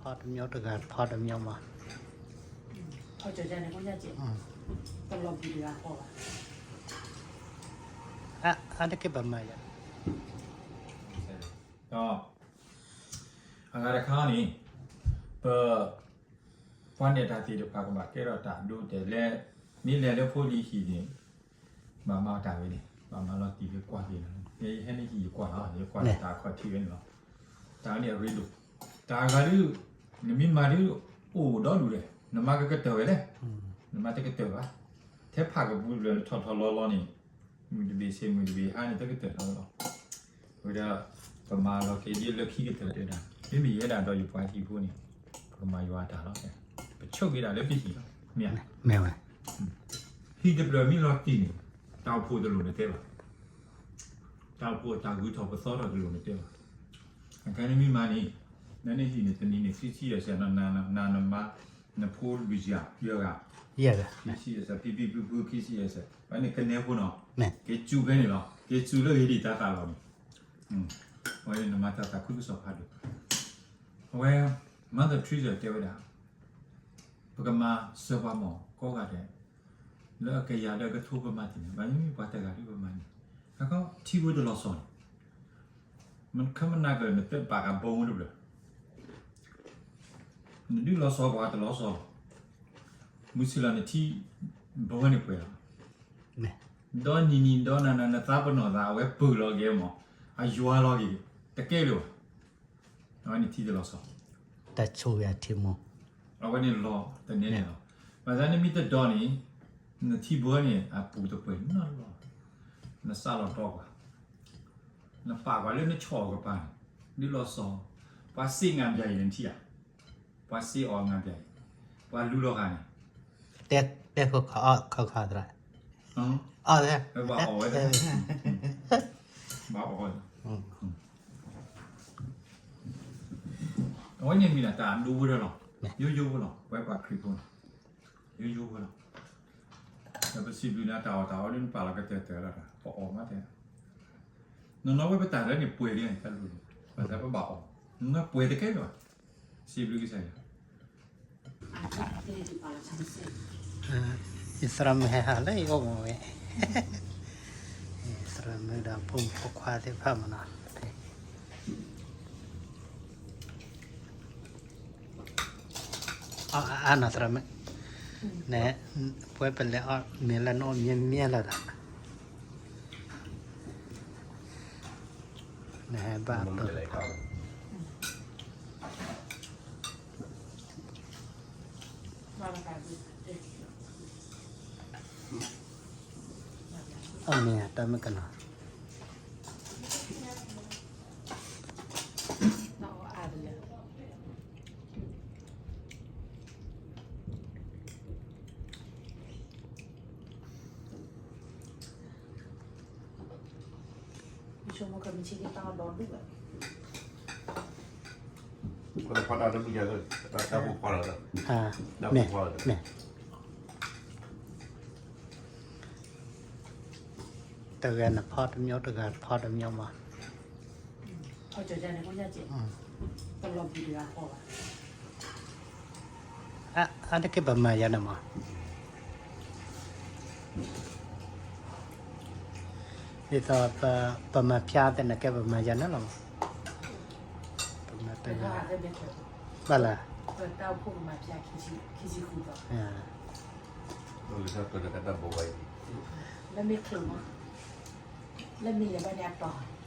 ဖီတမျိုးတဂၤ ဖီတမျိုးမး, ဖီကၠီၤကၠီၤန့ၣ် ကိၣ်ညၣ်ကဲး, တလီၤဘှံးတဂၤဃီဘၣ်, အါတက့ၢ်ပမၤယၤ, ဒီး အဂၤတခါန့ၣ် ပ ပှၤနဲၣ်တၢ်သ့ၣ်တဖၣ်ကဘၣ်ကဲထီၣ်တၢ်ဒိတဲာ်လဲၣ်, မ့ၢ်လဲၤလၢဖိလံၤဟံၣ်န့ၣ် ဘၣ်မၤတၢ်ဝဲန့ၣ် ဘၣ်မၤလီၤတံၢ်လၢကွၢ်က့ၤလီၤ, ယဟဲန့ၣ်ဟံၣ်ယကွၢ်လီၤ ယကွၢ်တၢ်အခီၣ်ထံးဝဲန့ၣ်လီၤ, တၢ်ဝဲန့ၣ်အရ့ဒိၣ်, တၢ်ဂၤဒုး နမ့ၢ်မၤဒုး အိၣ်ဒီဒူၣ်လဲၣ်, နမၤကကတၢၢ်ဝဲလဲၣ်, နမၤတကတၢၢ်ဘၣ်, ထဲဖးကပူၤတဖျၢၣ်လၢထီၣ်ထီၣ်လီၤလီၤန့ၣ် မုၢ်တဘ့ၣ်ဆ့ၣ်မုၢ်တဘ့ၣ်ဟါန့ၣ် တကတၢၢ်လီၤလီၤ, ဝဲဒၣ် ပမၤလီၤက့ၤဒ်လၢခံကတၢၢ်တဲဒၣ်, မ့မ့ၢ်ယဲဒၣ်ဒီးယပှၤဟံၣ်ဖိန့ၣ် ပကမၤယွၤအတၢ်လီၤ, ပဆိၣ်ဂ့ၤဒၣ်လၢပဟံၣ်လီၤ, မ့ၢ်ဧါ, မ့ၢ်ဝဲ ဟံၣ်တဖျၢၣ်မ့ၢ်လီၤတံၢ်န့ၣ် တၢ်အိၣ်ဖှိၣ်တလိၣ်နတဲဘၣ်, တၢ်အိၣ်ဖှိၣ်တၢ်ဂုၤထီၣ်ပသီထီၣ်တလိၣ်နတဲဘၣ်, အခဲန့ၣ်မ့ၢ်မၤန့ၣ် နန့ၣ်ဟံၣ်န့ၣ်တနံၤန့ၣ် ခံဆံယဲၢ်စဲး နနမါ နဖိလွံၢ်ယၤ ယဲၢ်ဂၤ, ခံဆံယဲၢ်စဲး ဖံဖံဖုဖု ခံဆံယဲၢ်စဲး ဘၣ်န့ၣ်ကနဲဖိနီၤ, က့ၤစူးဖဲန့ၣ်လီၤ, က့ၤစူးလၢဂ့ၤဒံးတၢ်သးလီၤန့ၣ်, အဝဲန့ၣ်နမၤတၢ်သးခုကစီၣ်ဖးဒိၣ်, အဝဲ Mother Teresa တဲဝဲဒၣ် ပကမၤစၢၤပှၤမီၢ်ကိးဂၤဒဲး လၢအကယၤလၢအကထိပမၤတ့ၢ်န့ၣ် ဘၣ်မ့မ့ၢ်ပှၤတဂၤဒုးပမၤန့ၣ်, အခီထံဖိတလီၤဆီန့ၣ်, မခမနၤကၢၢ်နတပာ်ကဘီမူတဖျၢၣ်, နဒုးလီၤဆီပှၤတလီၤဆီလီၤ, မုၢ်ဆ့ၣ်လီၤနထံဘီဝဲန့ၣ်ပှဲၤလီၤ, ဒီနံၤနံၤဒီနၤနၤ နသးပနီၣ်သးအဝဲပၢၢ်လီၤက့ၤမီၢ်, အယွၤလီၤက့ၤ, တကဲလၢၤဘၣ်, အဝဲန့ၣ်ထံတလီၤဆီ တၢ်ဆိၣ်ဂ့ၤအထံမီၢ်, အဝဲန့ၣ်လီၤတနဲန့ၣ်လီၤ, ဘၣ်ဆၣ်နမ့ၢ်တဒီန့ၣ်, နထံဘီန့ၣ် အပူၤတပှဲၤနီတလီၢ်, နစးလီၤတီပှၤ, နပာ်ပှၤလၢနဆီၣ်အီၤကပၤန့ၣ်, ဒုးလီၤဆီ, ပှၤစ့ငါဘျါအံၤနထံၣ်ဧါ, ပှၤစ့အီၤငါဘျါအံၤ, ပှၤလူလီၤဂာ်န့ၣ်, တဲတဲခီခီအီၣ်ခီခီသရၣ်, အီၣ်, ဘၣ်အီၣ်ဝဲ, ဘၣ်အီၣ်ဝဲ အဝဲန့ၣ်မ့ၢ်ဒၣ်တၢ်ဒိဝဲဒၣ်လီၤ, ယိယိဖိလီၤ, ပဝဲပှၤခရံာ်ဖိန့ၣ်, ယိယိဖိလီၤ, ဒီးပစံးဘျုးနၤတၢ်အီၣ်တၢ်အီဒ်နပာ်လီၤကတၢၢ်တၢၢ်လီၤ, ပအီၣ်မးတဲ, နီၢ်နီၢ်ဝဲပတၢ်လၢန့ၣ်ပှဲၤလံန့ၣ် တၢ်လူၤန့ၣ်, ဘၣ်ဆၣ်ပဘၣ်အီၣ်, နီၢ်ပှဲၤတကဲလၢၤဘၣ်, စံးဘျုးကစၢ်ယွၤ ယသရၣ်မုၣ်ဟဲဟးလၢယအိၣ်မးဝဲ, ယသရၣ်မုၣ်ဒီးဖိမုၣ်ဖိခွါသ့ၣ်တဖၣ်မးနီၤ, အါနီၤသရၣ်မုၣ်, န့ၣ်, ပဝဲပလဲၤအီၣ်မ့ၤလၢနအိၣ်မ့ၢ်မ့ၢ်လၢၤဒီး, နဟဲဘၣ်ပ အမ့ၢ်တၢ်မ့ၢ်ကနီၤ, တဂၤနဖီတမျိုး တဂၤဖီတမျိုးမး, အါတက့ၢ်ပမၤယၤန့ၣ်မး, ဒ်သိးပမၤဖျါသနာ်က့ ပမၤယၤန့ၣ်လီၤမး, ပမၤတဂၤ, ဘၣ်လၢ လၢမ့ၢ်ချုးမး, လၢမ့ၢ်လဲၤဘၣ်န့ၣ်အတီၤ